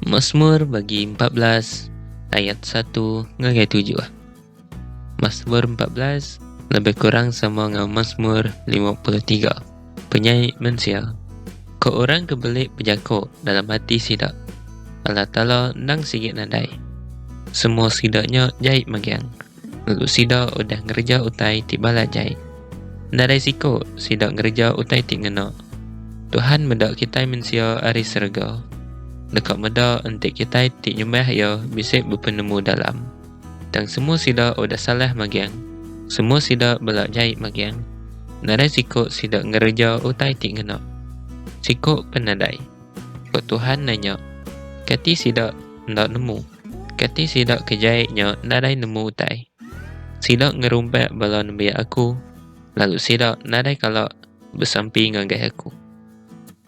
Masmur bagi 14 ayat 1 ngagai 7. Masmur 14 lebih kurang sama enggau Masmur 53. Penyai mensia. Ko orang ke belik bejako dalam ati sida, Allah Taala endang sigi nadai. Semua sida nya jai magang, lalu sida udah ngereja utai ti balat jai. Nadai siko sida ngereja utai ti ngena. Tuhan meda kitai mensia ari serega, deka meda enti kitai ti nyembah Iya bisi bepenemu-dalam. Tang semua sida udah salah magang. Semua sida bela jai magang. Nadai siko sida ngereja utai ti ngena. Siko pen nadai. Ko Tuhan nanya, Kati sida enda nemu? Kati sida ke jai nya nadai nemu utai? Sida ngerumpak bala nembiak Aku, lalu sida nadai kala besampi ngagai Aku.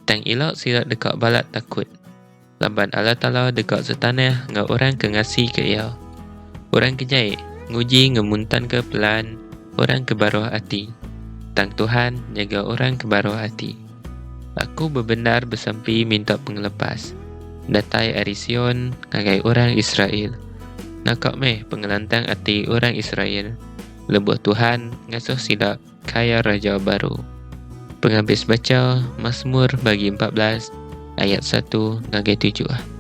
Tang ila sida deka balat takut. Laban Allah Taala deka setanah enggau orang ke ngasika Iya. Orang ke jai nguji ngemuntanka pelan orang ke baruh ati, tang Tuhan nyaga orang ke baruh ati. Aku bebendar besampi minta pengelepas datai ari Sion ngagai orang Israel. Naka meh pengelantang ati orang Israel lebuh Tuhan ngasuh sida kaya raja baru. Pengabis bacha Masmur bagi 14 ayat 1 ngagai 7.